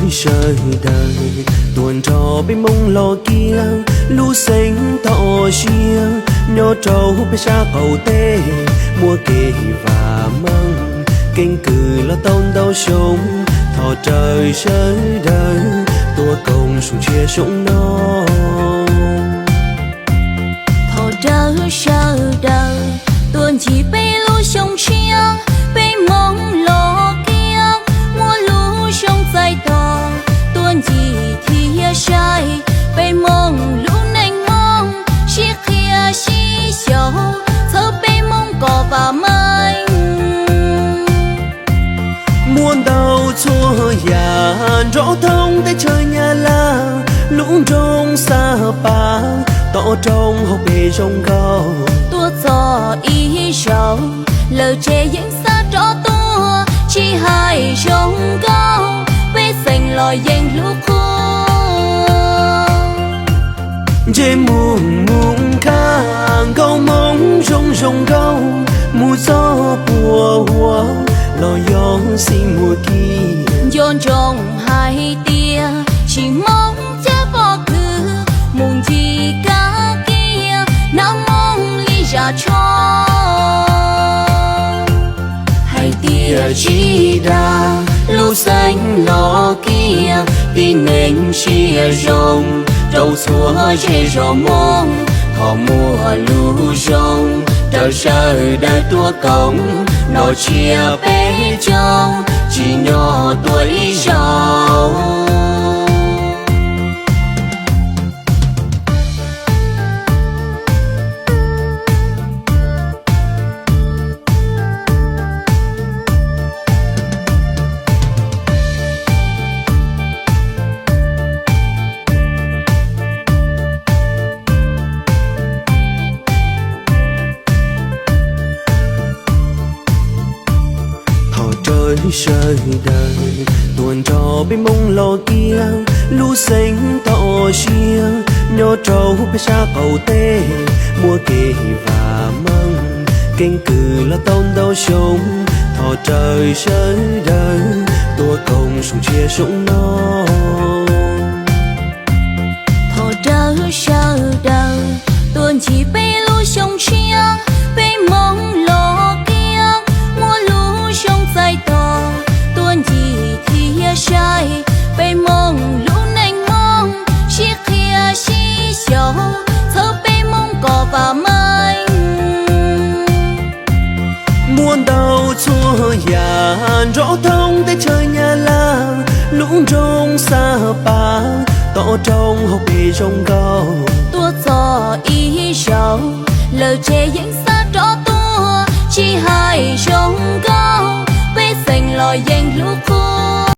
Sawv daws tuaj nrog peb Hmoob los kiag, lub xeev Thoj Siab nyob rau peb sab qaum teb, muaj kev vam meej, keeb kwm los tau ntau xyoo, thov rawv sawv daws tuaj koom zoo ntsia zoo no. Thov rawv sawv daws tuaj ncig peb lub xyoo tshiab, peb Hmoob los kiag, muaj lub xyoo txais tos, tuaj ncig thiab saib peb Hmoob lub neej Hmoob, sib qhia sib xyaum txhawb peb Hmoob kom vam meej. Muaj ntau txhua yam nrov thoob teb chaws Nyab Laj, lub nroog Xab Pas tom roob hauv pes zoo nkauj. Tuaj txog ib zaug lawm ces yeej xav rov tuaj, tsis hais zoo nkauj peb xeem los yeej hlub qhuab. Ntsej muag mus khaj nkauj Hmoob zoo zoo nkauj, mus txog puag huab los yog xij muag kiag. Nco ntsoov hais tias tsis Hmoob cab pob kws, mus ncig kab kiag hnab Hmoob li zam tsho. Hais tias tsis dag lub xeev los kiag, tib neeg siab zoo rau txhua zej zos Hmoob, thov muaj lub zoo raws sawv daws tuaj koom, nrog tshiab peb caug tsim nyog tuaj ib zaug. Thov rawv sawv daws tuaj nrog peb Hmoob los kiag, lub xeev Thoj Siab nyob rau peb sab qaum teb, muaj kev vam meej, keeb kwm los tau ntau xyoo, thov rawv sawv daws tuaj koom zoo ntsia zoo no. Thov rawv sawv daws tuaj ncig peb lub xyoo tshiab, peb Hmoob los kiag, muaj lub xyoo txais tos, tuaj ncig thiab saib peb Hmoob lub neej Hmoob, sib qhia sib xyaum txhawb peb Hmoob kom vam meej. Muaj ntau txhua yam nrov thoob teb chaws Nyab Laj, lub nroog Xab Pas tom roob hauv pes zoo nkauj. Tuaj txog ib zaug lawm ces yeej xav rov tuaj, tsis hais zoo nkauj peb xeem los yeej hlub